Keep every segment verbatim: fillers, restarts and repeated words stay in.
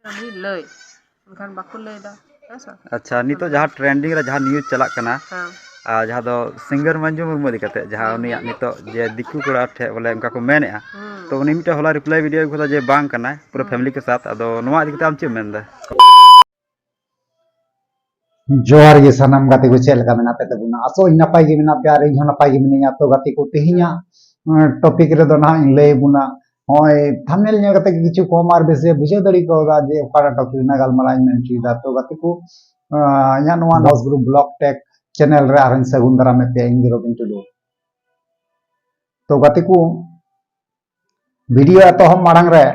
ᱩᱱᱤ ᱞᱟᱹᱭ, ᱮᱱᱠᱷᱟᱱ ᱵᱟᱠᱚ ᱞᱟᱹᱭ ᱮᱫᱟ᱾ ᱦᱮᱸ ᱥᱮ? ᱟᱪᱪᱷᱟ, ᱱᱤᱛᱚᱜ ᱡᱟᱦᱟᱸ trending ᱨᱮ ᱡᱟᱦᱟᱸ news ᱪᱟᱞᱟᱜ ᱠᱟᱱᱟ, ᱦᱮᱸ᱾ ᱟᱨ ᱡᱟᱦᱟᱸ ᱫᱚ singer ᱢᱚᱧᱡᱩ ᱢᱩᱨᱢᱩ ᱤᱫᱤ ᱠᱟᱛᱮ, ᱡᱟᱦᱟᱸ ᱦᱮᱸ᱾ ᱩᱱᱤᱭᱟᱜ ᱱᱤᱛᱚᱜ ᱡᱮ ᱫᱤᱠᱩ ᱠᱚᱲᱟ ᱴᱷᱮᱡ ᱵᱚᱞᱮ ᱚᱱᱠᱟ ᱠᱚ ᱢᱮᱱᱮᱫᱼᱟ, ᱦᱮᱸ᱾ ᱛᱚ ᱩᱱᱤ ᱢᱤᱫᱴᱮᱱ ᱦᱚᱞᱟ reply video ᱟᱹᱜᱩ ᱠᱮᱫᱟ ᱡᱮ ᱵᱟᱝ ᱠᱟᱱᱟᱭ, ᱯᱩᱨᱟᱹ ᱦᱮᱸ᱾ family ᱠᱮ ᱥᱟᱛᱷ᱾ ᱟᱫᱚ ᱱᱚᱣᱟ ᱤᱫᱤ ᱠᱟᱛᱮ ᱟᱢ ᱪᱮᱫ ᱮᱢ ᱢᱮᱱᱫᱟ? ᱡᱚᱦᱟᱨ ᱜᱮ ᱥᱟᱱᱟᱢ ᱜᱟᱛᱮ ᱠᱚ, ᱪᱮᱫ ᱞᱮᱠᱟ ᱢᱮᱱᱟᱜ ᱯᱮ ᱛᱟᱵᱚᱱᱟ? ᱟᱥᱚᱜ ᱟᱹᱧ ᱱᱟᱯᱟᱭ ᱜᱮ ᱢᱮᱱᱟᱜ ᱯᱮᱭᱟ ᱟᱨ ᱤᱧ ᱦᱚᱸ ᱱᱟᱯᱟᱭ ᱜᱮ ᱢᱤᱱᱟᱹᱧᱟ᱾ ᱛᱚ ᱜᱟᱛᱮ ᱠᱚ, ᱛᱮᱦᱮᱧᱟᱜ, ᱮᱸ, topic ᱨᱮᱫᱚ ᱱᱟᱦᱟᱜ ᱤᱧ ᱞᱟᱹᱭ ᱟᱵᱚᱱᱟ, ᱱᱚᱜᱼᱚᱭ thumbnail ᱧᱮᱞ ᱠᱟᱛᱮ ᱜᱮ ᱠᱤᱪᱷᱩ ᱠᱚᱢ ᱟᱨ ᱵᱮᱥᱤ ᱵᱩᱡᱷᱟᱹᱣ ᱫᱟᱲᱮ ᱠᱟᱣᱫᱟ ᱡᱮ ᱚᱠᱟᱴᱟᱜ topic ᱨᱮᱱᱟᱜ ᱜᱟᱞᱢᱟᱨᱟᱣ ᱤᱧ ᱢᱮᱱ ᱦᱚᱪᱚᱭᱮᱫᱟ᱾ ᱛᱚ ᱜᱟᱛᱮ ᱠᱚ, ᱟᱸ, ᱤᱧᱟᱹᱜ ᱱᱚᱣᱟ ᱫᱟᱥ ᱜᱩᱨᱩ vlog tech channel ᱨᱮ ᱟᱨᱦᱚᱸᱧ ᱥᱟᱹᱜᱩᱱ ᱫᱟᱨᱟᱢᱮᱫ ᱯᱮᱭᱟ, ᱤᱧ ᱜᱮ ᱨᱚᱵᱤᱱ ᱴᱩᱰᱩ᱾ ᱛᱚ ᱜᱟᱛᱮ ᱠᱚ, video ᱮᱛᱚᱦᱚᱵ ᱢᱟᱲᱟᱝ ᱨᱮ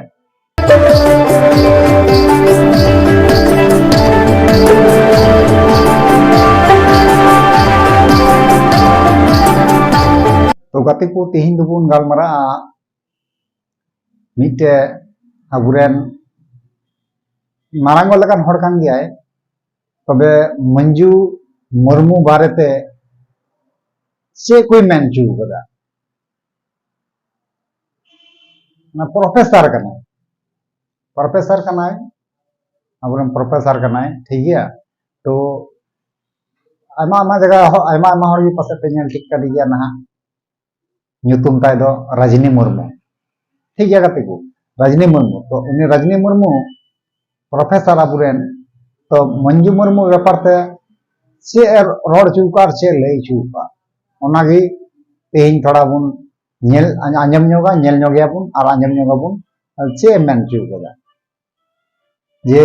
ᱛᱚ ᱜᱟᱛᱮ ᱠᱚ, ᱛᱮᱦᱮᱧ ᱫᱚᱵᱚᱱ ᱜᱟᱞᱢᱟᱨᱟᱜᱼᱟ ᱢᱤᱫᱴᱮᱡ ᱟᱵᱚᱨᱮᱱ ᱢᱟᱨᱟᱝ ᱜᱚ ᱞᱮᱠᱟᱱ ᱦᱚᱲ ᱠᱟᱱ ᱜᱮᱭᱟᱭ, ᱛᱚᱵᱮ ᱢᱚᱧᱡᱩ ᱢᱩᱨᱢᱩ ᱵᱟᱨᱮᱛᱮ ᱪᱮᱫ ᱠᱚᱭ ᱢᱮᱱ ᱦᱚᱪᱚ ᱠᱟᱫᱟ? ᱚᱱᱟ professor ᱠᱟᱱᱟᱭ, professor ᱠᱟᱱᱟᱭ, ᱟᱵᱚᱨᱮᱱ professor ᱠᱟᱱᱟᱭ, ᱴᱷᱤᱠ ᱜᱮᱭᱟ᱾ ᱛᱚ ᱟᱭᱢᱟ ᱟᱭᱢᱟ ᱡᱟᱭᱜᱟ, ᱟᱭᱢᱟ ᱟᱭᱢᱟ ᱦᱚᱲ ᱜᱮ ᱯᱟᱥᱮᱡ ᱯᱮ ᱧᱮᱞ ᱴᱷᱤᱠ ᱠᱟᱫᱮ ᱜᱮᱭᱟ ᱱᱟᱦᱟᱜ, ᱧᱩᱛᱩᱢ ᱛᱟᱭ ᱫᱚ ᱨᱟᱡᱽᱱᱤ ᱢᱩᱨᱢᱩ, ᱴᱷᱤᱠ ᱜᱮᱭᱟ ᱜᱟᱛᱮ ᱠᱚ, ᱨᱟᱡᱽᱱᱤ ᱢᱩᱨᱢᱩ᱾ ᱛᱚ ᱩᱱᱤ ᱨᱟᱡᱽᱱᱤ ᱢᱩᱨᱢᱩ professor ᱟᱵᱚᱨᱮᱱ, ᱛᱚ ᱢᱚᱧᱡᱩ ᱢᱩᱨᱢᱩ ᱵᱮᱯᱟᱨ ᱛᱮ ᱪᱮᱫ ᱮ ᱨᱚᱲ ᱦᱚᱪᱚ ᱠᱟᱜᱼᱟ ᱟᱨ ᱪᱮᱫ ᱮ ᱞᱟᱹᱭ ᱦᱚᱪᱚ ᱠᱟᱜᱼᱟ, ᱚᱱᱟᱜᱮ ᱛᱮᱦᱮᱧ ᱛᱷᱚᱲᱟ ᱵᱚᱱ ᱧᱮᱞ ᱟᱸᱡᱚᱢ ᱧᱚᱜᱟ, ᱧᱮᱞ ᱧᱚᱜᱮᱭᱟ ᱵᱚᱱ ᱟᱨ ᱟᱸᱡᱚᱢ ᱧᱚᱜᱟᱵᱚᱱ ᱪᱮᱫ ᱮ ᱢᱮᱱ ᱦᱚᱪᱚ ᱠᱟᱫᱟ᱾ ᱡᱮ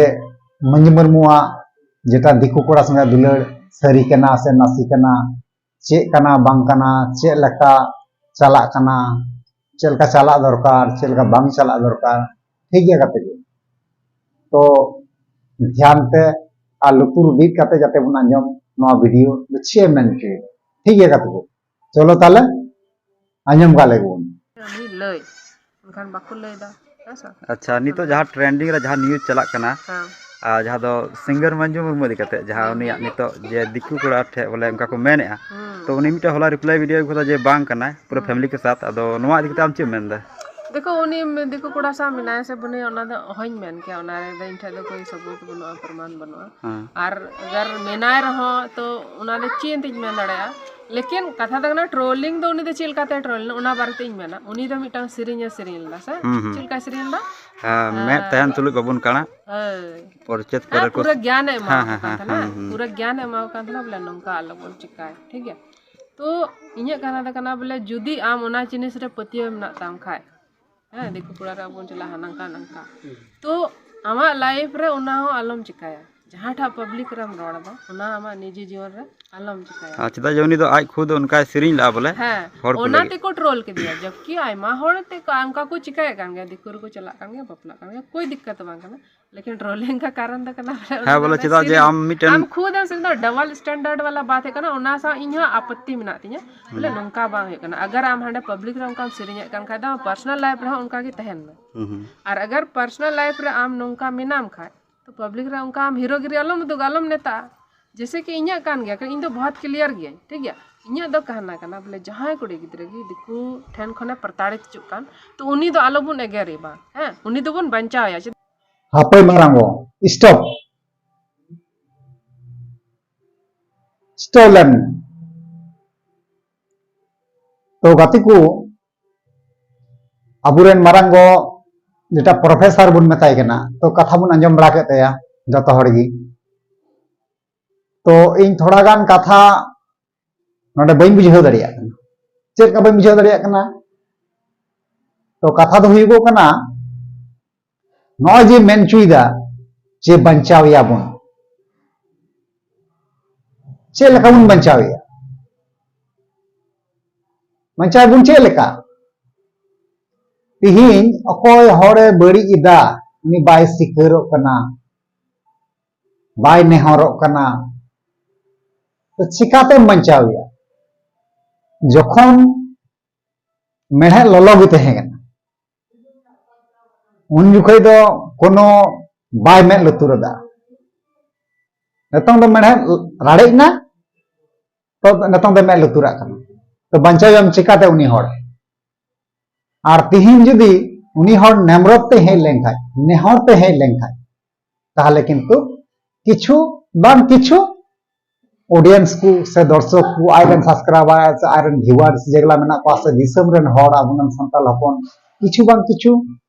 ᱢᱟᱹᱡᱷᱤ ᱢᱩᱨᱢᱩᱣᱟᱜ ᱡᱮᱴᱟ ᱫᱤᱠᱩ ᱠᱚᱲᱟ ᱥᱚᱸᱜᱮ ᱫᱩᱞᱟᱹᱲ ᱥᱟᱹᱨᱤ ᱠᱟᱱᱟ ᱥᱮ ᱱᱟᱥᱮ ᱠᱟᱱᱟ, ᱪᱮᱫ ᱠᱟᱱᱟ ᱵᱟᱝ ᱠᱟᱱᱟ, ᱪᱮᱫ ᱞᱮᱠᱟ ᱪᱟᱞᱟᱜ ᱠᱟᱱᱟ, ᱪᱮᱫ ᱞᱮᱠᱟ ᱪᱟᱞᱟᱜ ᱫᱚᱨᱠᱟᱨ, ᱪᱮᱫ ᱞᱮᱠᱟ ᱵᱟᱝ ᱪᱟᱞᱟᱜ ᱫᱚᱨᱠᱟᱨ, ᱴᱷᱤᱠ ᱜᱮᱭᱟ ᱜᱟᱛᱮ ᱠᱚ᱾ ᱛᱚ ᱫᱷᱮᱭᱟᱱ ᱛᱮ ᱟᱨ ᱞᱩᱛᱩᱨ ᱵᱤᱫ ᱠᱟᱛᱮ ᱡᱟᱛᱮ ᱵᱚᱱ ᱟᱸᱡᱚᱢ ᱱᱚᱣᱟ video ᱫᱚ ᱪᱮᱫ ᱮ ᱢᱮᱱ ᱦᱚᱪᱚᱭᱮᱫᱟ, ᱴᱷᱤᱠ ᱜᱮᱭᱟ ᱜᱟᱛᱮ ᱠᱚ᱾ ᱪᱚᱞᱚ ᱛᱟᱦᱞᱮ ᱟᱸᱡᱚᱢ ᱠᱟᱜ ᱞᱮᱜᱮ ᱵᱚᱱ᱾ ᱩᱱᱤ ᱞᱟᱹᱭ, ᱮᱱᱠᱷᱟᱱ ᱵᱟᱠᱚ ᱞᱟᱹᱭ ᱮᱫᱟ᱾ ᱦᱮᱸ ᱥᱮ? ᱟᱪᱪᱷᱟ, ᱱᱤᱛᱚᱜ ᱡᱟᱦᱟᱸ trending ᱨᱮ ᱡᱟᱦᱟᱸ news ᱪᱟᱞᱟᱜ ᱠᱟᱱᱟ, ᱦᱮᱸ᱾ ᱟᱨ ᱡᱟᱦᱟᱸ ᱫᱚ singer ᱢᱚᱧᱡᱩ ᱢᱩᱨᱢᱩ ᱤᱫᱤ ᱠᱟᱛᱮ, ᱡᱟᱦᱟᱸ ᱦᱮᱸ᱾ ᱩᱱᱤᱭᱟᱜ ᱱᱤᱛᱚᱜ ᱡᱮ ᱫᱤᱠᱩ ᱠᱚᱲᱟ ᱴᱷᱮᱡ ᱵᱚᱞᱮ ᱚᱱᱠᱟ ᱠᱚ ᱢᱮᱱᱮᱫᱼᱟ, ᱦᱮᱸ᱾ ᱛᱚ ᱩᱱᱤ ᱢᱤᱫᱴᱮᱱ ᱦᱚᱞᱟ reply video ᱟᱹᱜᱩ ᱠᱮᱫᱟ ᱡᱮ ᱵᱟᱝ ᱠᱟᱱᱟᱭ, ᱯᱩᱨᱟᱹ ᱦᱮᱸ᱾ family ᱠᱮ ᱥᱟᱛᱷ᱾ ᱟᱫᱚ ᱱᱚᱣᱟ ᱤᱫᱤ ᱠᱟᱛᱮ ᱟᱢ ᱪᱮᱫ ᱮᱢ ᱢᱮᱱᱫᱟ? ᱫᱮᱠᱷᱳ, ᱩᱱᱤ ᱫᱤᱠᱩ ᱠᱚᱲᱟ ᱥᱟᱶ ᱢᱮᱱᱟᱭᱟ ᱥᱮ ᱵᱟᱹᱱᱩᱭᱟ, ᱚᱱᱟ ᱫᱚ ᱚᱦᱚᱧ ᱢᱮᱱ ᱠᱮᱭᱟ᱾ ᱚᱱᱟ ᱨᱮᱫᱚ ᱤᱧ ᱴᱷᱮᱱ ᱫᱚ ᱠᱳᱭ ᱥᱟᱵᱩᱛ ᱵᱟᱹᱱᱩᱜᱼᱟ, ᱯᱨᱚᱢᱟᱱ ᱵᱟᱹᱱᱩᱜᱼᱟ᱾ ᱦᱮᱸ᱾ ᱟᱨ ᱟᱜᱟᱨ ᱢᱮᱱᱟᱭ ᱨᱮᱦᱚᱸ, ᱛᱚ ᱚᱱᱟ ᱫᱚ ᱪᱮᱫ ᱤᱧ ᱢᱮᱱ ᱫᱟᱲᱮᱭᱟᱜᱼᱟ᱾ ᱞᱮᱠᱤᱱ ᱠᱟᱛᱷᱟ ᱫᱚ ᱠᱟᱱᱟ, ᱴᱨᱳᱞᱤᱝ ᱫᱚ ᱩᱱᱤ ᱫᱚ ᱪᱮᱫ ᱞᱮᱠᱟᱛᱮ ᱴᱨᱳᱞ ᱞᱮᱱᱟ, ᱚᱱᱟ ᱵᱟᱨᱮᱛᱮ ᱤᱧ ᱢᱮᱱᱟ᱾ ᱩᱱᱤ ᱫᱚ ᱢᱤᱫᱴᱟᱝ ᱥᱮᱨᱮᱧ ᱮ ᱥᱮᱨᱮᱧ ᱞᱮᱫᱟ ᱥᱮ ᱦᱩᱸ, ᱦᱩᱸ᱾ ᱪᱮᱫ ᱞᱮᱠᱟᱭ ᱥᱮᱨᱮᱧ ᱞᱮᱫᱟ? ᱦᱮᱸ, ᱢᱮᱫ ᱛᱟᱦᱮᱱ ᱛᱩᱞᱩᱡ ᱵᱟᱵᱚᱱ ᱠᱟᱬᱟ᱾ ᱦᱳᱭ᱾ ᱯᱚᱨᱪᱮᱫ ᱦᱮᱸ, ᱠᱚᱨᱮ ᱠᱚ ᱯᱩᱨᱟᱹ ᱜᱮᱭᱟᱱ ᱮ ᱮᱢᱟ ᱦᱮᱸ, ᱠᱚ ᱦᱮᱸ, ᱠᱟᱱ ᱦᱮᱸ, ᱛᱟᱦᱮᱱᱟ᱾ ᱦᱮᱸ, ᱦᱮᱸ᱾ ᱯᱩᱨᱟᱹ ᱜᱮᱭᱟᱱ ᱮ ᱮᱢᱟ ᱠᱚ ᱠᱟᱱ ᱛᱟᱦᱮᱱᱟ, ᱵᱚᱞᱮ ᱱᱚᱝᱠᱟ ᱟᱞᱚᱵᱚᱱ ᱪᱤᱠᱟᱭ, ᱴᱷᱤᱠ ᱜᱮᱭᱟ? ᱛᱚ ᱤᱧᱟᱹᱜ ᱠᱟᱛᱷᱟ ᱫᱚ ᱠᱟᱱᱟ, ᱵᱚᱞᱮ ᱡᱩᱫᱤ ᱟᱢ ᱚᱱᱟ ᱡᱤᱱᱤᱥ ᱨᱮ ᱯᱟᱹᱛᱭᱟᱹᱣ ᱢᱮᱱᱟᱜ ᱛᱟᱢ ᱠᱷᱟᱡ, ᱦᱮᱸ, ᱫᱤᱠᱩ ᱠᱚᱲᱟ ᱨᱮ ᱟᱵᱚᱱ ᱪᱟᱞᱟᱜᱼᱟ, ᱱᱟᱝᱠᱟ ᱱᱟᱝᱠᱟ, ᱛᱚ ᱟᱢᱟᱜ ᱞᱟᱭᱤᱯᱷ ᱨᱮ ᱚᱱᱟ ᱦᱚᱸ ᱟᱞᱚᱢ ᱪᱤᱠᱟᱭᱟ᱾ ᱡᱟᱦᱟᱸᱴᱟᱜ ᱯᱟᱵᱽᱞᱤᱠ ᱨᱮᱢ ᱨᱚᱲ ᱮᱫᱟ, ᱚᱱᱟ ᱟᱢᱟᱜ ᱱᱤᱡᱮ ᱡᱤᱭᱚᱱ ᱨᱮ ᱟᱞᱚᱢ ᱪᱤᱠᱟᱭᱟ᱾ ᱟᱨ ᱪᱮᱫᱟᱜ ᱡᱮ ᱩᱱᱤ ᱫᱚ ᱟᱡ ᱠᱷᱩᱫ ᱚᱱᱠᱟᱭ ᱥᱮᱨᱮᱧ ᱞᱮᱫᱼᱟ ᱵᱚᱞᱮ, ᱦᱮᱸ, ᱦᱚᱲ ᱠᱚ ᱚᱱᱟ ᱞᱟᱹᱜᱤᱫ᱾ ᱛᱮᱠᱚ ᱴᱨᱳᱞ ᱠᱮᱫᱮᱭᱟ, ᱡᱚᱵᱠᱤ ᱟᱭᱢᱟ ᱦᱚᱲ ᱛᱮ ᱠᱚ ᱚᱱᱠᱟ ᱠᱚ ᱪᱤᱠᱟᱭᱮᱫ ᱠᱟᱱ ᱜᱮᱭᱟ, ᱫᱤᱠᱩ ᱨᱮᱠᱚ ᱪᱟᱞᱟᱜ ᱠᱟᱱ ᱜᱮᱭᱟ, ᱵᱟᱯᱞᱟᱜ ᱠᱟᱱ ᱜᱮᱭᱟ, ᱠᱳᱭ ᱫᱤᱠᱠᱟᱛ ᱵᱟᱝ ᱠᱟᱱᱟ᱾ ᱞᱮᱠᱤᱱ ᱴᱨᱳᱞᱤᱝ ᱠᱟ ᱠᱟᱨᱚᱱ ᱫᱚ ᱠᱟᱱᱟ, ᱦᱮᱸ, ᱵᱚᱞᱮ ᱪᱮᱫᱟᱜ ᱡᱮ ᱥᱮᱨᱮᱧ ᱟᱢ ᱢᱤᱫᱴᱮᱱ ᱟᱢ ᱠᱷᱩᱫ ᱮᱢ ᱥᱮᱨᱮᱧ ᱫᱟ, ᱰᱟᱵᱚᱞ ᱥᱴᱮᱱᱰᱟᱨᱰ ᱣᱟᱞᱟ ᱵᱟᱛ ᱦᱩᱭᱩᱜ ᱠᱟᱱᱟ, ᱚᱱᱟ ᱥᱟᱶ ᱤᱧ ᱦᱚᱸ ᱟᱯᱚᱛᱛᱤ ᱢᱮᱱᱟᱜ ᱛᱤᱧᱟ᱾ ᱵᱚᱞᱮ ᱦᱩᱸ᱾ ᱱᱚᱝᱠᱟ ᱵᱟᱝ ᱦᱩᱭᱩᱜ ᱠᱟᱱᱟ᱾ ᱟᱜᱟᱨ ᱟᱢ ᱦᱟᱸᱰᱮ ᱯᱟᱵᱽᱞᱤᱠ ᱨᱮ ᱚᱱᱠᱟᱢ ᱥᱮᱨᱮᱧᱮᱫ ᱠᱟᱱ ᱠᱷᱟᱡ ᱫᱚ, ᱟᱢ ᱯᱟᱨᱥᱚᱱᱟᱞ ᱞᱟᱭᱤᱯᱷ ᱨᱮᱦᱚᱸ ᱚᱱᱠᱟ ᱜᱮ ᱛᱟᱦᱮᱱ ᱢᱮ᱾ ᱦᱩᱸ, ᱦᱩᱸ᱾ ᱟᱨ ᱟᱜᱟᱨ ᱯᱟᱨᱥᱚᱱᱟᱞ ᱞᱟᱭᱤᱯᱷ ᱨᱮ ᱟᱢ ᱱᱚᱝᱠᱟ ᱢᱮᱱᱟᱢ ᱠᱷᱟᱡ, ᱛᱚ ᱯᱟᱵᱽᱞᱤᱠ ᱨᱮ ᱚᱱᱠᱟ ᱟᱢ ᱦᱤᱨᱳᱜᱤᱨᱤ ᱟᱞᱚᱢ ᱩᱫᱩᱜᱟ, ᱟᱞᱚᱢ ᱱᱮᱛᱟᱜᱼᱟ᱾ ᱡᱮᱥᱮ ᱠᱤ ᱤᱧᱟᱹᱜ ᱠᱟᱱ ᱜᱮᱭᱟ, ᱤᱧ ᱫᱚ ᱵᱚᱦᱚᱛ ᱠᱞᱤᱭᱟᱨ ᱜᱤᱭᱟᱹᱧ, ᱴᱷᱤᱠ ᱜᱮᱭᱟ? ᱤᱧᱟᱹᱜ ᱫᱚ ᱠᱟᱦᱱᱟ ᱠᱟᱱᱟ, ᱵᱚᱞᱮ ᱡᱟᱦᱟᱸᱭ ᱠᱩᱲᱤ ᱜᱤᱫᱽᱨᱟᱹ ᱜᱮ ᱫᱤᱠᱩ ᱴᱷᱮᱱ ᱠᱷᱚᱱᱮ ᱯᱨᱚᱛᱟᱲᱤᱛ ᱦᱤᱡᱩᱜ ᱠᱟᱱ, ᱛᱚ ᱩᱱᱤ ᱫᱚ ᱟᱞᱚᱵᱚᱱ ᱮᱜᱮᱨᱮ ᱵᱟᱝ, ᱦᱮᱸ? ᱩᱱᱤ ᱫᱚᱵᱚᱱ ᱵᱟᱧᱪᱟᱣᱮᱭᱟ᱾ ᱪᱮᱫ ᱦᱟᱯᱳᱭ ᱢᱟᱨᱟᱝ ᱜᱚ, stop. Stop ᱞᱮᱱ᱾ ᱛᱚ ᱜᱟᱛᱮ ᱠᱚ, ᱟᱵᱚᱨᱮᱱ ᱢᱟᱨᱟᱝ ᱜᱚ ᱡᱮᱴᱟ ᱯᱨᱚᱯᱷᱮᱥᱚᱨ ᱵᱚᱱ ᱢᱮᱛᱟᱭ ᱠᱟᱱᱟ, ᱛᱚ ᱠᱟᱛᱷᱟ ᱵᱚᱱ ᱟᱸᱡᱚᱢ ᱵᱟᱲᱟ ᱠᱮᱫ ᱛᱟᱭᱟ ᱡᱚᱛᱚ ᱦᱚᱲ ᱜᱮ᱾ ᱛᱚ ᱤᱧ ᱛᱷᱚᱲᱟ ᱜᱟᱱ ᱠᱟᱛᱷᱟ ᱱᱚᱰᱮ ᱵᱟᱹᱧ ᱵᱩᱡᱷᱟᱹᱣ ᱫᱟᱲᱮᱭᱟᱜ ᱠᱟᱱᱟ᱾ ᱪᱮᱫ ᱞᱮᱠᱟ ᱵᱟᱹᱧ ᱵᱩᱡᱷᱟᱹᱣ ᱫᱟᱲᱮᱭᱟᱜ ᱠᱟᱱᱟ? ᱛᱚ ᱠᱟᱛᱷᱟ ᱫᱚ ᱦᱩᱭᱩᱜᱚᱜ ᱠᱟᱱᱟ, ᱱᱚᱜᱼᱚᱭ ᱡᱮ ᱢᱮᱱ ᱦᱚᱪᱚᱭᱮᱫᱟ ᱡᱮ ᱵᱟᱧᱪᱟᱣ ᱮᱭᱟ ᱵᱚᱱ, ᱪᱮᱫ ᱞᱮᱠᱟ ᱵᱚᱱ ᱵᱟᱧᱪᱟᱣ ᱮᱭᱟ? ᱵᱟᱧᱪᱟᱣ ᱵᱚᱱ ᱪᱮᱫ ᱞᱮᱠᱟ? ᱛᱤᱦᱤᱧ ᱚᱠᱚᱭ ᱦᱚᱲᱮ ᱵᱟᱹᱲᱤᱡ ᱮᱫᱟ, ᱩᱱᱤ ᱵᱟᱭ ᱥᱤᱠᱟᱹᱨᱚᱜ ᱠᱟᱱᱟ, ᱵᱟᱭ ᱱᱮᱦᱚᱨᱚᱜ ᱠᱟᱱᱟ, ᱛᱚ ᱪᱤᱠᱟᱛᱮᱢ ᱵᱟᱧᱪᱟᱣ ᱮᱭᱟ? ᱡᱚᱠᱷᱚᱱ ᱢᱮᱲᱦᱮᱫ ᱞᱚᱞᱚ ᱜᱮ ᱛᱟᱦᱮᱸ ᱠᱟᱱᱟ, ᱩᱱ ᱡᱚᱠᱷᱚᱡ ᱫᱚ ᱠᱳᱱᱳ ᱵᱟᱭ ᱢᱮᱫ ᱞᱩᱛᱩᱨ ᱟᱫᱟ᱾ ᱱᱤᱛᱚᱝ ᱫᱚ ᱢᱮᱲᱦᱮᱫ ᱨᱟᱲᱮᱡ ᱮᱱᱟ, ᱛᱚ ᱱᱤᱛᱚᱝ ᱫᱚ ᱢᱮᱫ ᱞᱩᱛᱩᱨᱟᱜ ᱠᱟᱱᱟ᱾ ᱛᱚ ᱵᱟᱧᱪᱟᱣ ᱮᱭᱟᱢ ᱪᱤᱠᱟᱛᱮ ᱩᱱᱤ ᱦᱚᱲ? ᱟᱨ ᱛᱤᱦᱤᱧ ᱡᱩᱫᱤ ᱩᱱᱤ ᱦᱚᱲ ᱱᱮᱢᱨᱚᱛ ᱛᱮ ᱦᱮᱡ ᱞᱮᱱᱠᱷᱟᱡ, ᱱᱮᱦᱚᱨ ᱛᱮ ᱦᱮᱡ ᱞᱮᱱᱠᱷᱟᱡ, ᱛᱟᱦᱞᱮ ᱠᱤᱱᱛᱩ ᱠᱤᱪᱷᱩ ᱵᱟᱝ ᱠᱤᱪᱷᱩ audience ᱠᱚ ᱥᱮ ᱫᱚᱨᱥᱚᱠ ᱠᱚ, ᱟᱡ ᱨᱮᱱ subscriber ᱥᱮ ᱟᱡ ᱨᱮᱱ viewers ᱡᱮᱜᱩᱞᱟ ᱢᱮᱱᱟᱜ ᱠᱚᱣᱟ, ᱥᱮ ᱫᱤᱥᱚᱢ ᱨᱮᱱ ᱦᱚᱲ, ᱟᱵᱚ ᱨᱮᱱ ᱥᱟᱱᱛᱟᱲ ᱦᱚᱯᱚᱱ, ᱠᱤᱪᱷᱩ ᱵᱟᱝ ᱠᱤᱪᱷᱩ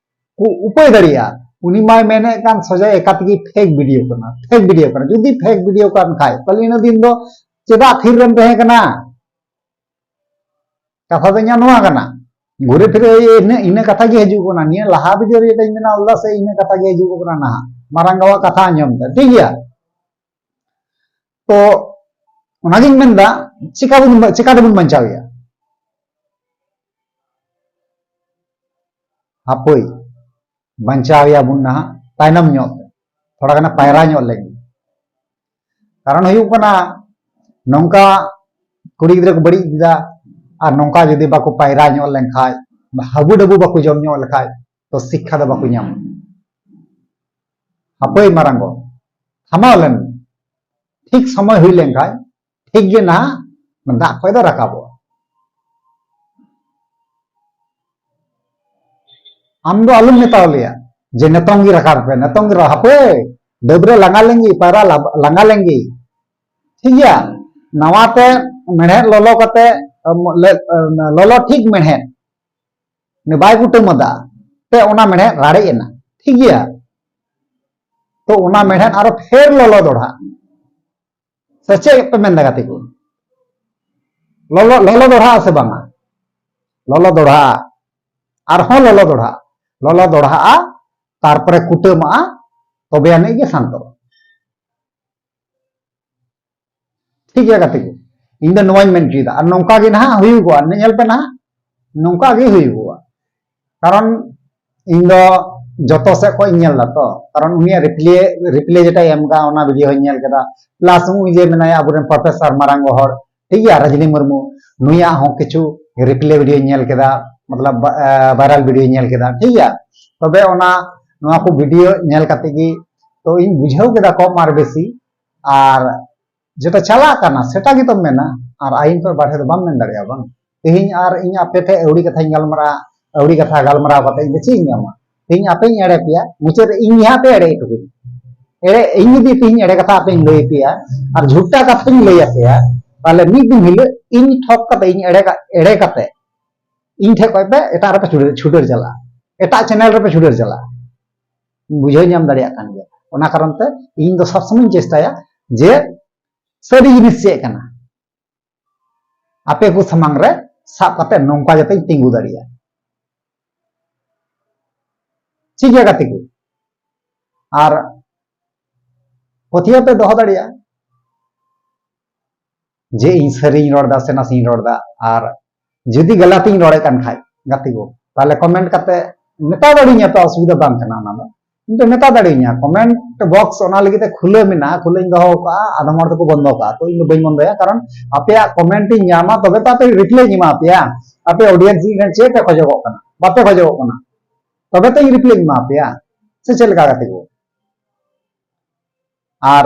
ᱠᱚ ᱩᱯᱟᱹᱭ ᱫᱟᱲᱮᱭᱟᱜᱼᱟ᱾ ᱩᱱᱤ ᱢᱟᱭ ᱢᱮᱱᱮᱫ ᱠᱟᱱ ᱥᱚᱡᱟ ᱮᱠᱟ ᱛᱮᱜᱮ fake video ᱠᱟᱱᱟ, fake video ᱠᱟᱱᱟ᱾ ᱡᱩᱫᱤ fake video ᱠᱟᱱ ᱠᱷᱟᱡ, ᱛᱟᱦᱞᱮ ᱤᱱᱟᱹ ᱫᱤᱱ ᱫᱚ ᱪᱮᱫᱟᱜ ᱛᱷᱤᱨ ᱨᱮᱢ ᱛᱟᱦᱮᱸ ᱠᱟᱱᱟ? ᱠᱟᱛᱷᱟ ᱫᱚ ᱤᱧᱟᱹᱜ ᱱᱚᱣᱟ ᱠᱟᱱᱟ, ᱜᱷᱩᱨᱮ ᱯᱷᱤᱨᱮ ᱤᱱᱟᱹ, ᱤᱱᱟᱹ ᱠᱟᱛᱷᱟ ᱜᱮ ᱦᱤᱡᱩᱜ ᱠᱟᱱᱟ᱾ ᱱᱤᱭᱟᱹ ᱞᱟᱦᱟ video ᱨᱮ ᱡᱮᱴᱟᱧ ᱢᱮᱱᱟ ᱞᱮᱫᱟ ᱥᱮ, ᱤᱱᱟᱹ ᱠᱟᱛᱷᱟ ᱜᱮ ᱦᱤᱡᱩᱜ ᱠᱟᱱᱟ ᱱᱟᱦᱟᱜ, ᱢᱟᱨᱟᱝ ᱵᱟᱵᱟᱣᱟᱜ ᱠᱟᱛᱷᱟ ᱟᱸᱡᱚᱢ ᱛᱮ, ᱴᱷᱤᱠ ᱜᱮᱭᱟ? ᱛᱚ ᱚᱱᱟᱜᱤᱧ ᱢᱮᱱᱫᱟ, ᱪᱤᱠᱟ ᱵᱚᱱ, ᱪᱤᱠᱟ ᱛᱮᱵᱚᱱ ᱵᱟᱧᱪᱟᱣ ᱮᱭᱟ? ᱦᱟᱯᱳᱭ, ᱵᱟᱧᱪᱟᱣ ᱮᱭᱟ ᱵᱚᱱ ᱱᱟᱦᱟᱜ ᱛᱟᱭᱱᱚᱢ ᱧᱚᱜ ᱛᱮ, ᱛᱷᱚᱲᱟ ᱜᱟᱱ ᱯᱟᱭᱨᱟ ᱧᱚᱜ ᱞᱮᱱ᱾ ᱠᱟᱨᱚᱱ ᱦᱩᱭᱩᱜ ᱠᱟᱱᱟ, ᱱᱚᱝᱠᱟ ᱠᱩᱲᱤ ᱜᱤᱫᱽᱨᱟᱹ ᱠᱚ ᱵᱟᱹᱲᱤᱡ ᱮᱫᱟ, ᱟᱨ ᱱᱚᱝᱠᱟ ᱡᱩᱫᱤ ᱵᱟᱠᱚ ᱯᱟᱭᱨᱟ ᱧᱚᱜ ᱞᱮᱱᱠᱷᱟᱡ, ᱦᱟᱹᱵᱩ ᱰᱟᱹᱵᱩ ᱵᱟᱠᱚ ᱡᱚᱢ ᱧᱚᱜ ᱞᱮᱠᱷᱟᱡ, ᱛᱚ ᱥᱤᱠᱠᱷᱟ ᱫᱚ ᱵᱟᱠᱚ ᱧᱟᱢᱟ᱾ ᱦᱟᱯᱳᱭ ᱢᱟᱨᱟᱝ ᱜᱚ, ᱛᱷᱟᱢᱟᱣ ᱞᱮᱱ, ᱴᱷᱤᱠ ᱥᱚᱢᱚᱭ ᱦᱩᱭ ᱞᱮᱱᱠᱷᱟᱡ ᱴᱷᱤᱠ ᱜᱮ ᱱᱟᱦᱟᱜ ᱫᱟᱜ ᱠᱷᱚᱡ ᱫᱚ ᱨᱟᱠᱟᱵᱚᱜᱼᱟ᱾ ᱟᱢ ᱫᱚ ᱟᱞᱚᱢ ᱢᱮᱛᱟᱣ ᱞᱮᱭᱟ ᱡᱮ ᱱᱤᱛᱚᱝ ᱜᱮ ᱨᱟᱠᱟᱵ ᱯᱮ, ᱱᱤᱛᱚᱝ ᱜᱮ ᱨᱟ-, ᱦᱟᱯᱮ, ᱰᱟᱹᱵᱽᱨᱟᱹ ᱞᱟᱸᱜᱟ ᱞᱮᱱ ᱜᱮ, ᱯᱟᱭᱨᱟ ᱞᱟ-, ᱞᱟᱸᱜᱟ ᱞᱮᱱ ᱜᱮ᱾ ᱴᱷᱤᱠ ᱜᱮᱭᱟ, ᱱᱟᱣᱟ ᱛᱮ ᱢᱮᱲᱦᱮᱫ ᱞᱚᱞᱚ ᱠᱟᱛᱮ, ᱞᱮ-, ᱞᱚᱞᱚ ᱴᱷᱤᱠ ᱢᱮᱲᱦᱮᱫ, ᱩᱱᱤ ᱵᱟᱭ ᱠᱩᱴᱟᱹᱢ ᱟᱫᱟ, ᱛᱮ ᱚᱱᱟ ᱢᱮᱲᱦᱮᱫ ᱨᱟᱲᱮᱡ ᱮᱱᱟ᱾ ᱴᱷᱤᱠ ᱜᱮᱭᱟ, ᱛᱚ ᱚᱱᱟ ᱢᱮᱲᱦᱮᱫ ᱟᱨᱚ ᱯᱷᱮᱨ ᱞᱚᱞᱚ ᱫᱚᱲᱦᱟ᱾ ᱥᱮ ᱪᱮᱫ ᱯᱮ ᱢᱮᱱᱫᱟ ᱜᱟᱛᱮ ᱠᱚ? ᱞᱚᱞᱚ, ᱞᱚᱞᱚ ᱫᱚᱲᱦᱟᱜᱼᱟ ᱥᱮ ᱵᱟᱝᱟ? ᱞᱚᱞᱚ ᱫᱚᱲᱦᱟᱜᱼᱟ, ᱟᱨᱦᱚᱸ ᱞᱚᱞᱚ ᱫᱚᱲᱦᱟᱜᱼᱟ, ᱞᱚᱞᱚ ᱫᱚᱲᱦᱟᱜᱼᱟ, ᱛᱟᱨᱯᱚᱨᱮ ᱠᱩᱴᱟᱹᱢᱟᱜᱼᱟ, ᱛᱚᱵᱮ ᱟᱹᱱᱤᱡ ᱜᱮ ᱥᱟᱱᱛᱚᱨᱚᱜᱼᱟ᱾ ᱴᱷᱤᱠ ᱜᱮᱭᱟ ᱜᱟᱛᱮ ᱠᱚ, ᱤᱧ ᱫᱚ ᱱᱚᱣᱟᱧ ᱢᱮᱱ ᱦᱚᱪᱚᱭᱮᱫᱟ᱾ ᱟᱨ ᱱᱚᱝᱠᱟ ᱜᱮ ᱱᱟᱦᱟᱜ ᱦᱩᱭᱩᱜᱚᱜᱼᱟ, ᱧᱮᱞ ᱯᱮ ᱱᱟᱦᱟᱜ, ᱱᱚᱝᱠᱟ ᱜᱮ ᱦᱩᱭᱩᱜᱚᱜᱼᱟ᱾ ᱠᱟᱨᱚᱱ ᱤᱧ ᱫᱚ ᱡᱚᱛᱚ ᱥᱮᱫ ᱠᱷᱚᱱ ᱤᱧ ᱧᱮᱞ ᱫᱟ ᱛᱚ, ᱠᱟᱨᱚᱱ ᱩᱱᱤᱭᱟᱜ reply, reply ᱡᱮᱴᱟᱭ ᱮᱢ ᱠᱟᱜᱼᱟ, ᱚᱱᱟ video ᱦᱚᱸᱧ ᱧᱮᱞ ᱠᱮᱫᱟ, plus ᱩᱱᱤ ᱡᱮ ᱢᱮᱱᱟᱭᱟ ᱟᱵᱚᱨᱮᱱ professor ᱢᱟᱨᱟᱝ ᱜᱚ ᱦᱚᱲ, ᱴᱷᱤᱠ ᱜᱮᱭᱟ, ᱨᱟᱡᱽᱱᱤ ᱢᱩᱨᱢᱩ, ᱱᱩᱭᱟᱜ ᱦᱚᱸ ᱠᱤᱪᱷᱩ reply video ᱧ ᱧᱮᱞ ᱠᱮᱫᱟ, ᱢᱚᱛᱞᱚᱵ, ᱵᱟ-, ᱮ, viral video ᱧ ᱧᱮᱞ ᱠᱮᱫᱟ, ᱴᱷᱤᱠ ᱜᱮᱭᱟ᱾ ᱛᱚᱵᱮ ᱚᱱᱟ, ᱱᱚᱣᱟ ᱠᱚ video ᱧᱮᱞ ᱠᱟᱛᱮ ᱜᱮ ᱛᱚ ᱤᱧ ᱵᱩᱡᱷᱟᱹᱣ ᱠᱮᱫᱟ ᱠᱚᱢ ᱟᱨ ᱵᱮᱥᱤ, ᱟᱨ ᱡᱮᱴᱟ ᱪᱟᱞᱟᱜ ᱠᱟᱱᱟ ᱥᱮᱴᱟ ᱜᱮᱛᱚᱢ ᱢᱮᱱᱟ, ᱟᱨ ᱟᱭᱤᱱ ᱠᱷᱚᱱ ᱵᱟᱨᱦᱮ ᱫᱚ ᱵᱟᱢ ᱢᱮᱱ ᱫᱟᱲᱮᱭᱟᱜᱼᱟ ᱵᱟᱝ᱾ ᱛᱮᱦᱮᱧ ᱟᱨ ᱤᱧ ᱟᱯᱮ ᱴᱷᱮᱡ ᱟᱹᱣᱲᱤ ᱠᱟᱛᱷᱟᱧ ᱜᱟᱞᱢᱟᱨᱟᱜᱼᱟ, ᱟᱹᱣᱲᱤ ᱠᱟᱛᱷᱟ ᱜᱟᱞᱢᱟᱨᱟᱣ ᱠᱟᱛᱮ ᱤᱧ ᱫᱚ ᱪᱮᱫ ᱤᱧ ᱧᱟᱢᱟ? ᱛᱮᱦᱮᱧ ᱟᱯᱮᱧ ᱮᱲᱮ ᱯᱮᱭᱟ, ᱢᱩᱪᱟᱹᱫ ᱨᱮ ᱤᱧ ᱜᱮ ᱦᱟᱸᱜ ᱯᱮ ᱮᱲᱮ ᱦᱚᱪᱚ ᱠᱤᱧᱟ᱾ ᱮᱲᱮ, ᱤᱧ ᱡᱩᱫᱤ ᱛᱮᱦᱮᱧ ᱮᱲᱮ ᱠᱟᱛᱷᱟ ᱟᱯᱮᱧ ᱞᱟᱹᱭ ᱯᱮᱭᱟ ᱟᱨ ᱡᱷᱩᱴᱟ ᱠᱟᱛᱷᱟᱧ ᱞᱟᱹᱭ ᱟᱯᱮᱭᱟ, ᱛᱟᱦᱞᱮ ᱢᱤᱫ ᱫᱤᱱ ᱦᱤᱞᱳᱜ ᱤᱧ ᱴᱷᱚᱠ ᱠᱟᱛᱮ, ᱤᱧ ᱮᱲᱮ ᱠᱟ-, ᱮᱲᱮ ᱠᱟᱛᱮ ᱤᱧ ᱴᱷᱮᱱ ᱠᱷᱚᱱ ᱯᱮ ᱮᱴᱟᱜ ᱨᱮᱯᱮ ᱪᱷᱩᱰᱟᱹᱨ, ᱪᱷᱩᱰᱟᱹᱨ ᱪᱟᱞᱟᱜᱼᱟ, ᱮᱴᱟᱜ ᱪᱮᱱᱮᱞ ᱨᱮᱯᱮ ᱪᱷᱩᱰᱟᱹᱨ ᱪᱟᱞᱟᱜᱼᱟ᱾ ᱵᱩᱡᱷᱟᱹᱣ ᱧᱟᱢ ᱫᱟᱲᱮᱭᱟᱜ ᱠᱟᱱ ᱜᱮᱭᱟ᱾ ᱚᱱᱟ ᱠᱟᱨᱚᱱ ᱛᱮ ᱤᱧ ᱫᱚ ᱥᱚᱵ ᱥᱚᱢᱚᱭᱤᱧ ᱪᱮᱥᱴᱟᱭᱟ ᱡᱮ ᱥᱟᱹᱨᱤ ᱡᱤᱱᱤᱥ ᱪᱮᱫ ᱠᱟᱱᱟ, ᱟᱯᱮ ᱠᱚ ᱥᱟᱢᱟᱝ ᱨᱮ ᱥᱟᱵ ᱠᱟᱛᱮ ᱱᱚᱝᱠᱟ ᱡᱟᱛᱮᱧ ᱛᱤᱸᱜᱩ ᱫᱟᱲᱮᱭᱟᱜ᱾ ᱴᱷᱤᱠ ᱜᱮᱭᱟ ᱜᱟᱛᱮ ᱠᱚ? ᱟᱨ ᱯᱟᱹᱛᱭᱟᱹᱣ ᱯᱮ ᱫᱚᱦᱚ ᱫᱟᱲᱮᱭᱟᱜᱼᱟ ᱡᱮ ᱤᱧ ᱥᱟᱹᱨᱤᱧ ᱨᱚᱲ ᱮᱫᱟ ᱥᱮ ᱱᱟᱥᱮᱧ ᱨᱚᱲ ᱮᱫᱟ᱾ ᱟᱨ ᱡᱩᱫᱤ ᱜᱟᱞᱟᱛᱤᱧ ᱨᱚᱲᱮᱫ ᱠᱟᱱ ᱠᱷᱟᱡ, ᱜᱟᱛᱮ ᱠᱚ, ᱛᱟᱦᱞᱮ ᱠᱚᱢᱮᱱᱴ ᱠᱟᱛᱮ ᱢᱮᱛᱟ ᱫᱟᱲᱮᱧᱟ ᱯᱮ, ᱚᱥᱩᱵᱤᱫᱷᱟ ᱵᱟᱝ ᱠᱟᱱᱟ ᱚᱱᱟ ᱫᱚ᱾ ᱤᱧ ᱯᱮ ᱢᱮᱛᱟ ᱫᱟᱲᱮᱭᱟᱹᱧᱟ, ᱠᱚᱢᱮᱱᱴ ᱵᱚᱠᱥ ᱚᱱᱟ ᱞᱟᱹᱜᱤᱫ ᱛᱮ ᱠᱷᱩᱞᱟᱹ ᱢᱮᱱᱟᱜᱼᱟ, ᱠᱷᱩᱞᱟᱹᱧ ᱫᱚᱦᱚ ᱠᱟᱜᱼᱟ᱾ ᱟᱫᱚᱢ ᱦᱚᱲ ᱫᱚᱠᱚ ᱵᱚᱱᱫᱚ ᱠᱟᱜᱼᱟ, ᱛᱚ ᱤᱧ ᱫᱚ ᱵᱟᱹᱧ ᱵᱚᱱᱫᱚᱭᱟ, ᱠᱟᱨᱚᱱ ᱟᱯᱮᱭᱟᱜ ᱠᱚᱢᱮᱱᱴ ᱤᱧ ᱧᱟᱢᱟ, ᱛᱚᱵᱮ ᱛᱚ ᱟᱯᱮ ᱨᱤᱯᱞᱟᱭ ᱤᱧ ᱮᱢᱟ ᱯᱮᱭᱟ᱾ ᱟᱯᱮ ᱚᱰᱤᱭᱮᱱᱥ ᱤᱧ ᱴᱷᱮᱱ ᱪᱮᱫ ᱯᱮ ᱠᱷᱚᱡᱚᱜᱚᱜ ᱠᱟᱱᱟ? ᱵᱟᱯᱮ ᱠᱷᱚᱡᱚᱜᱚᱜ ᱠᱟᱱᱟ, ᱛᱚᱵᱮ ᱛᱚ ᱤᱧ ᱨᱤᱯᱞᱟᱭ ᱤᱧ ᱮᱢᱟ ᱯᱮᱭᱟ, ᱥᱮ ᱪᱮᱫ ᱞᱮᱠᱟ ᱜᱟᱛᱮ ᱠᱚ? ᱟᱨ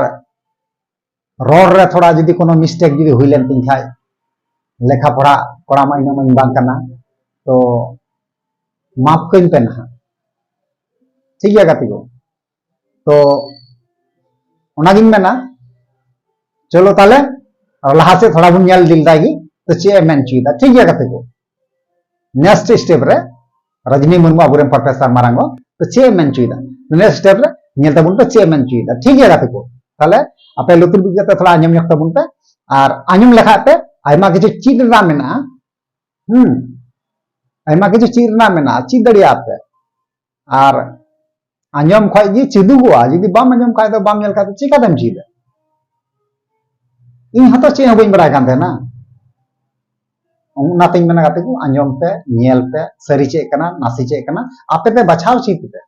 ᱨᱚᱲ ᱨᱮ ᱛᱷᱚᱲᱟ ᱡᱩᱫᱤ ᱠᱳᱱᱳ ᱢᱤᱥᱴᱮᱠ ᱡᱩᱫᱤ ᱦᱩᱭ ᱞᱮᱱ ᱛᱤᱧ ᱠᱷᱟᱡ, ᱞᱮᱠᱷᱟ ᱯᱚᱲᱟ ᱠᱚᱲᱟ ᱢᱟ ᱤᱱᱟᱹᱜ ᱢᱟᱧ ᱵᱟᱝ ᱠᱟᱱᱟ, ᱛᱚ ᱢᱟᱯ ᱠᱟᱹᱧ ᱯᱮ ᱱᱟᱦᱟᱜ᱾ ᱴᱷᱤᱠ ᱜᱮᱭᱟ ᱜᱟᱛᱮ ᱠᱚ? ᱛᱚ ᱚᱱᱟᱜᱤᱧ ᱢᱮᱱᱟ, ᱪᱚᱞᱚ ᱛᱟᱦᱞᱮ ᱞᱟᱦᱟ ᱥᱮᱫ ᱛᱷᱚᱲᱟ ᱵᱚᱱ ᱧᱮᱞ ᱤᱫᱤ ᱞᱮᱫᱟ ᱜᱮ, ᱛᱚ ᱪᱮᱫ ᱮ ᱢᱮᱱ ᱦᱚᱪᱚᱭᱮᱫᱟ᱾ ᱴᱷᱤᱠ ᱜᱮᱭᱟ ᱜᱟᱛᱮ ᱠᱚ, ᱱᱮᱠᱥᱴ ᱥᱴᱮᱯ ᱨᱮ ᱨᱚᱡᱽᱱᱤ ᱢᱩᱨᱢᱩ, ᱟᱵᱚᱨᱮᱱ ᱯᱨᱚᱯᱷᱮᱥᱚᱨ ᱢᱟᱨᱟᱝ ᱜᱚ, ᱛᱚ ᱪᱮᱫ ᱮ ᱢᱮᱱ ᱦᱚᱪᱚᱭᱮᱫᱟ, ᱱᱮᱠᱥᱴ ᱥᱴᱮᱯ ᱨᱮ ᱧᱮᱞ ᱛᱟᱵᱚᱱ ᱯᱮ ᱪᱮᱫ ᱮ ᱢᱮᱱ ᱦᱚᱪᱚᱭᱮᱫᱟ᱾ ᱴᱷᱤᱠ ᱜᱮᱭᱟ ᱜᱟᱛᱮ ᱠᱚ? ᱛᱟᱦᱞᱮ ᱟᱯᱮ ᱞᱩᱛᱩᱨ ᱵᱤᱫ ᱠᱟᱛᱮ ᱛᱷᱚᱲᱟ ᱟᱸᱡᱚᱢ ᱧᱚᱜ ᱛᱟᱵᱚᱱ ᱯᱮ, ᱟᱨ ᱟᱸᱡᱚᱢ ᱞᱮᱠᱷᱟᱡ ᱯᱮ ᱟᱭᱢᱟ ᱠᱤᱪᱷᱩ ᱪᱮᱫ ᱨᱮᱱᱟᱜ ᱢᱮᱱᱟᱜᱼᱟ᱾ ᱦᱩᱸ, ᱟᱭᱢᱟ ᱠᱤᱪᱷᱩ ᱪᱮᱫ ᱨᱮᱱᱟᱜ ᱢᱮᱱᱟᱜᱼᱟ, ᱪᱮᱫ ᱫᱟᱲᱮᱭᱟᱜᱼᱟ ᱯᱮ᱾ ᱟᱨ ᱟᱸᱡᱚᱢ ᱠᱷᱚᱡ ᱜᱮ ᱪᱮᱫᱚᱜᱚᱜᱼᱟ, ᱡᱩᱫᱤ ᱵᱟᱢ ᱟᱸᱡᱚᱢ ᱠᱷᱟᱡ ᱫᱚ, ᱵᱟᱢ ᱧᱮᱞ ᱠᱷᱟᱡ ᱫᱚ ᱪᱤᱠᱟᱛᱮᱢ ᱪᱮᱫᱟ? ᱤᱧ ᱦᱚᱸᱛᱚ ᱪᱮᱫ ᱦᱚᱸ ᱵᱟᱹᱧ ᱵᱟᱲᱟᱭ ᱠᱟᱱ ᱛᱟᱦᱮᱱᱟ᱾ ᱚᱱᱟᱛᱤᱧ ᱢᱮᱱᱟ ᱜᱟᱛᱮ ᱠᱚ, ᱟᱸᱡᱚᱢ ᱯᱮ, ᱧᱮᱞ ᱯᱮ, ᱥᱟᱹᱨᱤ ᱪᱮᱫ ᱠᱟᱱᱟ, ᱱᱟᱥᱮ ᱪᱮᱫ ᱠᱟᱱᱟ, ᱟᱯᱮ ᱯᱮ ᱵᱟᱪᱷᱟᱣ ᱪᱮᱫ ᱯᱮ᱾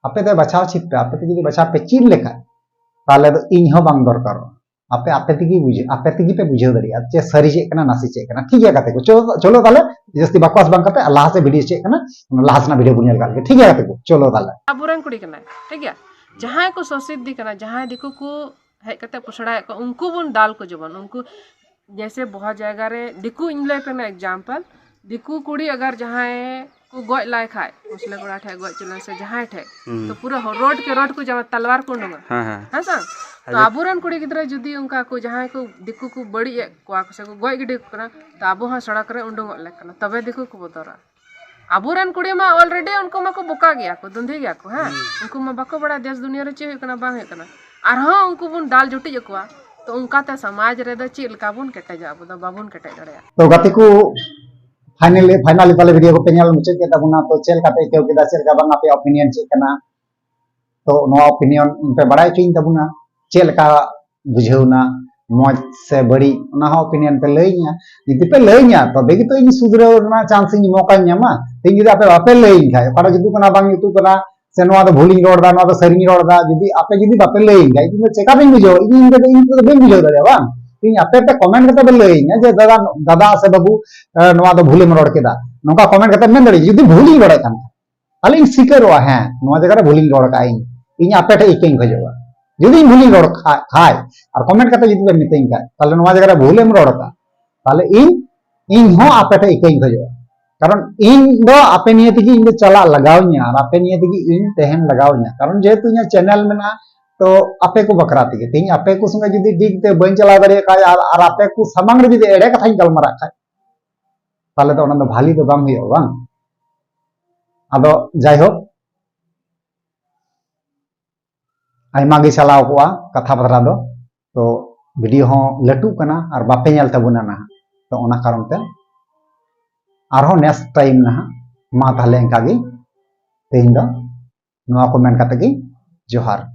ᱟᱯᱮ ᱯᱮ ᱵᱟᱪᱷᱟᱣ ᱪᱮᱫ ᱯᱮ, ᱟᱯᱮ ᱛᱮ ᱡᱩᱫᱤ ᱵᱟᱪᱷᱟᱣ ᱯᱮ ᱪᱮᱫ ᱞᱮᱠᱷᱟᱡ, ᱛᱟᱦᱞᱮ ᱫᱚ ᱤᱧ ᱦᱚᱸ ᱵᱟᱝ ᱫᱚᱨᱠᱟᱨᱚᱜᱼᱟ᱾ ᱟᱯᱮ, ᱟᱯᱮ ᱛᱮᱜᱮ ᱵᱩᱡᱷᱟᱹᱣ, ᱟᱯᱮ ᱛᱮᱜᱮ ᱯᱮ ᱵᱩᱡᱷᱟᱹᱣ ᱫᱟᱲᱮᱭᱟᱜᱼᱟ ᱡᱮ ᱥᱟᱹᱨᱤ ᱪᱮᱫ ᱠᱟᱱᱟ, ᱱᱟᱥᱮ ᱪᱮᱫ ᱠᱟᱱᱟ᱾ ᱴᱷᱤᱠ ᱜᱮᱭᱟ ᱜᱟᱛᱮ ᱠᱚ, ᱪᱚᱞᱚ, ᱪᱚᱞᱚ ᱛᱟᱦᱞᱮ ᱡᱟᱹᱥᱛᱤ ᱵᱟᱠᱣᱟᱥ ᱵᱟᱝ ᱠᱟᱛᱮ ᱞᱟᱦᱟ ᱥᱮᱫ ᱵᱷᱤᱰᱤᱭᱳ ᱪᱮᱫ ᱠᱟᱱᱟ, ᱞᱟᱦᱟ ᱥᱮᱱᱟᱜ ᱵᱷᱤᱰᱤᱭᱳ ᱵᱚᱱ ᱧᱮᱞ ᱠᱟᱜ ᱞᱮᱜᱮ᱾ ᱴᱷᱤᱠ ᱜᱮᱭᱟ ᱜᱟᱛᱮ ᱠᱚ, ᱪᱚᱞᱚ ᱛᱟᱦᱞᱮ᱾ ᱟᱵᱚᱨᱮᱱ ᱠᱩᱲᱤ ᱠᱟᱱᱟᱭ, ᱴᱷᱤᱠ ᱜᱮᱭᱟ? ᱡᱟᱦᱟᱸᱭ ᱠᱚ ᱥᱚᱥᱤᱫᱷᱤ ᱠᱟᱱᱟ, ᱡᱟᱦᱟᱸᱭ ᱫᱤᱠᱩ ᱠᱚ ᱦᱮᱡ ᱠᱟᱛᱮ ᱯᱚᱥᱲᱟᱭᱮᱫ ᱠᱚᱣᱟ, ᱩᱱᱠᱩ ᱵᱚᱱ ᱫᱟᱞ ᱠᱚ ᱡᱮᱢᱚᱱ᱾ ᱩᱱᱠᱩ ᱡᱮᱭᱥᱮ ᱵᱚᱦᱟ ᱡᱟᱭᱜᱟ ᱨᱮ ᱫᱤᱠᱩ, ᱤᱧ ᱞᱟᱹᱭ ᱯᱮ ᱠᱟᱱᱟ ᱮᱠᱡᱟᱢᱯᱚᱞ, ᱫᱤᱠᱩ ᱠᱩᱲᱤ ᱟᱜᱟᱨ ᱡᱟᱦᱟᱸᱭ ᱠᱚ ᱜᱚᱡ ᱞᱟᱭ ᱠᱷᱟᱡ, ᱢᱩᱥᱞᱟᱹ ᱠᱚᱲᱟ ᱴᱷᱮᱡ ᱜᱚᱡ ᱪᱚᱞᱟᱭ ᱥᱮ ᱡᱟᱦᱟᱸᱭ ᱴᱷᱮᱡ, ᱦᱩᱸ᱾ ᱛᱚ ᱯᱩᱨᱟᱹ ᱦᱚ-, ᱨᱳᱰ ᱠᱮ ᱨᱳᱰ ᱠᱚ ᱡᱟᱣᱟ, ᱛᱟᱞᱣᱟᱨ ᱠᱚ ᱩᱰᱩᱝᱟ᱾ ᱦᱮᱸ, ᱦᱮᱸ᱾ ᱦᱮᱸ ᱥᱮ? ᱛᱚ ᱟᱫᱚ ᱟᱵᱚᱨᱮᱱ ᱠᱩᱲᱤ ᱜᱤᱫᱽᱨᱟᱹ ᱡᱩᱫᱤ ᱚᱱᱠᱟ ᱠᱚ ᱡᱟᱦᱟᱸᱭ ᱠᱚ ᱫᱤᱠᱩ ᱠᱚ ᱵᱟᱹᱲᱤᱡ ᱮᱫ ᱠᱚᱣᱟ ᱠᱚ ᱥᱮ ᱠᱚ ᱜᱚᱡ ᱜᱤᱰᱤ ᱠᱚ ᱠᱟᱱᱟ, ᱛᱚ ᱟᱵᱚ ᱦᱚᱸ ᱥᱚᱲᱚᱠ ᱨᱮ ᱩᱰᱩᱝᱚᱜ ᱞᱮ ᱠᱟᱱᱟ, ᱛᱚᱵᱮ ᱫᱤᱠᱩ ᱠᱚ ᱵᱚᱛᱚᱨᱟ᱾ ᱟᱵᱚᱨᱮᱱ ᱠᱩᱲᱤ ᱢᱟ already ᱩᱱᱠᱩ ᱢᱟᱠᱚ ᱵᱚᱠᱟ ᱜᱮᱭᱟ ᱠᱚ, ᱫᱩᱸᱫᱷᱤ ᱜᱮᱭᱟ ᱠᱚ, ᱦᱮᱸ? ᱦᱩᱸ᱾ ᱩᱱᱠᱩ ᱢᱟ ᱵᱟᱠᱚ ᱵᱟᱲᱟᱭᱟ ᱫᱮᱥ ᱫᱩᱱᱤᱭᱟᱹ ᱨᱮ ᱪᱮᱫ ᱦᱩᱭᱩᱜ ᱠᱟᱱᱟ, ᱵᱟᱝ ᱦᱩᱭᱩᱜ ᱠᱟᱱᱟ᱾ ᱟᱨᱦᱚᱸ ᱩᱱᱠᱩ ᱵᱚᱱ ᱫᱟᱞ ᱡᱩᱴᱤᱡ ᱟᱠᱚᱣᱟ, ᱛᱚ ᱚᱱᱠᱟᱛᱮ ᱥᱚᱢᱟᱡᱽ ᱨᱮᱫᱚ ᱪᱮᱫ ᱞᱮᱠᱟ ᱵᱚᱱ ᱠᱮᱴᱮᱡᱟ? ᱟᱵᱚ ᱫᱚ ᱵᱟᱵᱚᱱ ᱠᱮᱴᱮᱡ ᱫᱟᱲᱮᱭᱟᱜᱼᱟ᱾ ᱛᱚ ᱜᱟᱛᱮ ᱠᱚ, finally, finally ᱛᱟᱦᱞᱮ video ᱠᱚᱯᱮ ᱧᱮᱞ ᱢᱩᱪᱟᱹᱫ ᱠᱮᱫ ᱛᱟᱵᱚᱱᱟ᱾ ᱛᱚ ᱪᱮᱫ ᱞᱮᱠᱟ ᱯᱮ ᱟᱹᱭᱠᱟᱹᱣ ᱠᱮᱫᱟ, ᱪᱮᱫ ᱞᱮᱠᱟ ᱵᱟᱝ, ᱟᱯᱮᱭᱟᱜ opinion ᱪᱮᱫ ᱠᱟᱱᱟ? ᱛᱚ ᱱᱚᱣᱟ opinion ᱯᱮ ᱵᱟᱲᱟᱭ ᱦᱚᱪᱚᱧ ᱛᱟᱵᱚᱱᱟ, ᱪᱮᱫ ᱞᱮᱠᱟ ᱵᱩᱡᱷᱟᱹᱣ ᱱᱟ, ᱢᱚᱡᱽ ᱥᱮ ᱵᱟᱹᱲᱤᱡ, ᱚᱱᱟ ᱦᱚᱸ opinion ᱯᱮ ᱞᱟᱹᱭᱟᱹᱧᱟ᱾ ᱡᱩᱫᱤ ᱯᱮ ᱞᱟᱹᱭᱟᱹᱧᱟ, ᱛᱚᱵᱮ ᱜᱮᱛᱚ ᱤᱧ ᱥᱩᱫᱷᱨᱟᱹᱣ ᱨᱮᱱᱟᱜ chance ᱤᱧ, ᱢᱚᱠᱟᱧ ᱧᱟᱢᱟ᱾ ᱛᱮᱦᱮᱧ ᱡᱩᱫᱤ ᱟᱯᱮ ᱵᱟᱯᱮ ᱞᱟᱹᱭᱟᱹᱧ ᱠᱷᱟᱡ, ᱚᱠᱟᱴᱟᱜ ᱡᱩᱛᱩᱜ ᱠᱟᱱᱟ, ᱵᱟᱝ ᱡᱩᱛᱩᱜ ᱠᱟᱱᱟ, ᱥᱮ ᱱᱚᱣᱟ ᱫᱚ ᱵᱷᱩᱞᱤᱧ ᱨᱚᱲ ᱮᱫᱟ, ᱱᱚᱣᱟ ᱫᱚ ᱥᱟᱹᱨᱤᱧ ᱨᱚᱲ ᱮᱫᱟ, ᱡᱩᱫᱤ ᱟᱯᱮ ᱡᱩᱫᱤ ᱵᱟᱯᱮ ᱞᱟᱹᱭᱟᱹᱧ ᱠᱷᱟᱡ, ᱤᱧ ᱫᱚ ᱪᱮᱠᱟᱛᱤᱧ ᱵᱩᱡᱷᱟᱹᱣᱟ? ᱤᱧ, ᱤᱧ ᱛᱮᱫᱚ, ᱤᱧ ᱛᱮᱫᱚ ᱵᱟᱹᱧ ᱵᱩᱡᱷᱟᱹᱣ ᱫᱟᱲᱮᱭᱟᱜᱼᱟ, ᱵᱟᱝ? ᱤᱧ ᱟᱯᱮ ᱯᱮ comment ᱠᱟᱛᱮ ᱯᱮ ᱞᱟᱹᱭᱟᱹᱧᱟ ᱡᱮ, "ᱫᱟᱫᱟ, ᱫᱟᱫᱟ ᱥᱮ ᱵᱟᱹᱵᱩ, ᱮ, ᱱᱚᱣᱟ ᱫᱚ ᱵᱷᱩᱞᱮᱢ ᱨᱚᱲ ᱠᱮᱫᱟ", ᱱᱚᱝᱠᱟ comment ᱠᱟᱛᱮ ᱢᱮᱱ ᱫᱟᱲᱮᱭᱟᱜᱼᱟ, ᱡᱩᱫᱤ ᱵᱷᱩᱞᱤᱧ ᱨᱚᱲᱮᱫ ᱠᱟᱱ ᱠᱷᱟᱡ᱾ ᱛᱟᱦᱞᱮ ᱤᱧ ᱥᱤᱠᱟᱹᱨᱚᱜᱼᱟ, ᱦᱮᱸ, ᱱᱚᱣᱟ ᱡᱟᱭᱜᱟ ᱨᱮ ᱵᱷᱩᱞᱤᱧ ᱨᱚᱲ ᱠᱟᱜᱼᱟ ᱤᱧ᱾ ᱤᱧ ᱟᱯᱮ ᱴᱷᱮᱡ ᱤᱠᱟᱹᱧ ᱠᱷᱚᱡᱚᱜᱼᱟ᱾ ᱡᱩᱫᱤᱧ ᱵᱷᱩᱞᱤᱧ ᱨᱚᱲ ᱠᱷᱟ-, ᱠᱷᱟᱡ, ᱟᱨ comment ᱠᱟᱛᱮ ᱡᱩᱫᱤ ᱯᱮ ᱢᱤᱛᱟᱹᱧ ᱠᱷᱟᱡ, ᱛᱟᱦᱞᱮ ᱱᱚᱣᱟ ᱡᱟᱭᱜᱟ ᱨᱮ ᱵᱷᱩᱞᱮᱢ ᱨᱚᱲ ᱠᱟᱜᱼᱟ, ᱛᱟᱦᱞᱮ ᱤᱧ, ᱤᱧ ᱦᱚᱸ ᱟᱯᱮ ᱴᱷᱮᱡ ᱤᱠᱟᱹᱧ ᱠᱷᱚᱡᱚᱜᱼᱟ᱾ ᱠᱟᱨᱚᱱ ᱤᱧ ᱫᱚ ᱟᱯᱮ ᱱᱤᱭᱮ ᱛᱮᱜᱮ ᱤᱧ ᱫᱚ ᱪᱟᱞᱟᱜ ᱞᱟᱜᱟᱣᱤᱧᱟ, ᱟᱨ ᱟᱯᱮ ᱱᱤᱭᱮ ᱛᱮᱜᱮ ᱤᱧ ᱛᱟᱦᱮᱱ ᱞᱟᱜᱟᱣᱤᱧᱟ᱾ ᱠᱟᱨᱚᱱ ᱡᱮᱦᱮᱛᱩ ᱤᱧᱟᱹᱜ channel ᱢᱮᱱᱟᱜᱼᱟ, ᱛᱚ ᱟᱯᱮ ᱠᱚ ᱵᱟᱠᱷᱨᱟ ᱛᱮᱜᱮ᱾ ᱛᱮᱦᱮᱧ ᱟᱯᱮ ᱠᱚ ᱥᱚᱸᱜᱮ ᱡᱩᱫᱤ ᱴᱷᱤᱠ ᱛᱮ ᱵᱟᱹᱧ ᱪᱟᱞᱟᱣ ᱫᱟᱲᱮᱭᱟᱜ ᱠᱷᱟᱡ, ᱟᱨ, ᱟᱨ ᱟᱯᱮ ᱠᱚ ᱥᱟᱢᱟᱝ ᱨᱮ ᱡᱩᱫᱤ ᱮᱲᱮ ᱠᱟᱛᱷᱟᱧ ᱜᱟᱞᱢᱟᱨᱟᱜ ᱠᱷᱟᱡ, ᱛᱟᱦᱞᱮ ᱫᱚ ᱚᱱᱟ ᱫᱚ ᱵᱷᱟᱞᱤ ᱫᱚ ᱵᱟᱝ ᱦᱩᱭᱩᱜᱼᱟ, ᱵᱟᱝ? ᱟᱫᱚ ᱡᱟᱭᱦᱳᱠ, ᱟᱭᱢᱟ ᱜᱮ ᱪᱟᱞᱟᱣ ᱠᱚᱜᱼᱟ ᱠᱟᱛᱷᱟ ᱵᱟᱛᱨᱟ ᱫᱚ, ᱛᱚ video ᱦᱚᱸ ᱞᱟᱹᱴᱩᱜ ᱠᱟᱱᱟ ᱟᱨ ᱵᱟᱯᱮ ᱧᱮᱞ ᱛᱟᱵᱚᱱᱟ ᱱᱟᱦᱟᱜ, ᱛᱚ ᱚᱱᱟ ᱠᱟᱨᱚᱱ ᱛᱮ ᱟᱨᱦᱚᱸ next time ᱱᱟᱦᱟᱜ᱾ ᱢᱟ ᱛᱟᱦᱞᱮ ᱤᱱᱠᱟ ᱜᱮ ᱛᱮᱦᱮᱧ ᱫᱚ ᱱᱚᱣᱟ ᱠᱚ ᱢᱮᱱ ᱠᱟᱛᱮ ᱜᱮ ᱡᱚᱦᱟᱨ᱾